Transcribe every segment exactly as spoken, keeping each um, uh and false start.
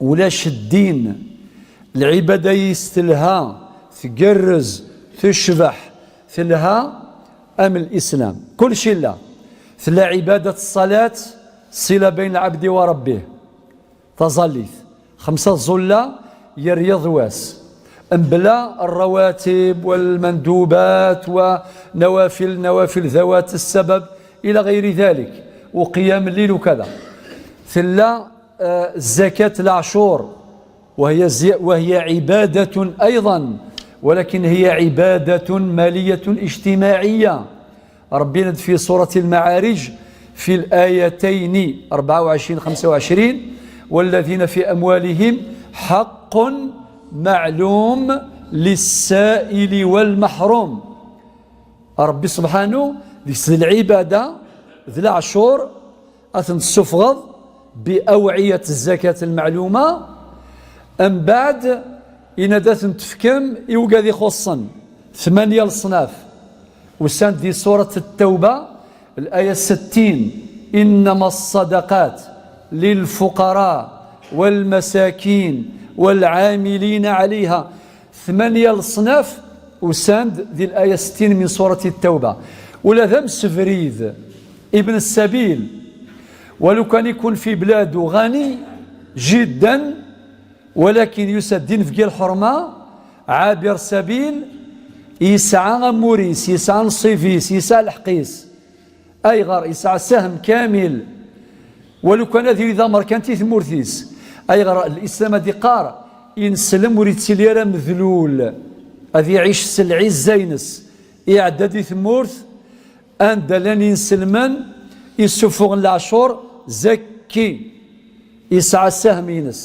Ulac ddin, lɛibada-is telha, tgerrez, tecbeḥ, telha am lislam. Kulci illa. Tella ɛibadat ṣṣalat, ṣila bayn lɛabdi wa rabbih. Taẓallit. Xemsa tẓulla ger yiḍ d wass. Mebla rawatib wal mandubat wa nawafil, nawafil dawat ssabab ila ɣayri dalik. Wa qiyam llil wa kada. Tella زكاة العشور، وهي زي-، وهي عبادة أيضا، ولكن هي عبادة مالية اجتماعية. ربنا في سورة المعارج في الآيتين أربعة وعشرين خمسة وعشرين: "والذين في أموالهم حق معلوم للسائل والمحروم". Ṛebbi subḥanu, deg-s d lɛibada, d leɛcur, ad ten-tessufɣeḍ bi awɛiyat zzakat lmeɛluma, mbeɛd yenna-d ad ten-tefkem i wigad ixuṣṣen, tmanya leṣnaf. Usan-d di surat Ttawba, laya settin: "إنما الصدقات للفقراء والمساكين والعاملين عليها". Tmanya leṣnaf usan-d di laya settin min surati Ttawba. Ula d amsebrid, ibn ssabil, walu kan ikun fi bladu ɣani jiddan, walakin yusa-d d inebgi lḥerma, ɛabir sabil, yesɛa amur-is, yesɛa nnṣib-is, yesɛa lḥeqq-is. Ayɣer? Yesɛa ssahem kamil. Walu kan ad yili d amerkanti i tmurt-is. Ayɣer? Lislam ad iqqar, ineslem ur yettili ara medlul. Ad iɛic s lɛizza-ines. Iɛedda di tmurt anda llan inselmen, issuffuɣen leɛcur, zakki. Yesɛa ssahem-ines.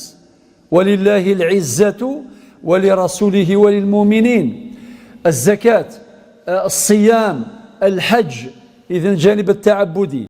ولله العزة ولرسوله وللمؤمنين. الزكاة، الصيام، الحج، إذن جانب التعبدي.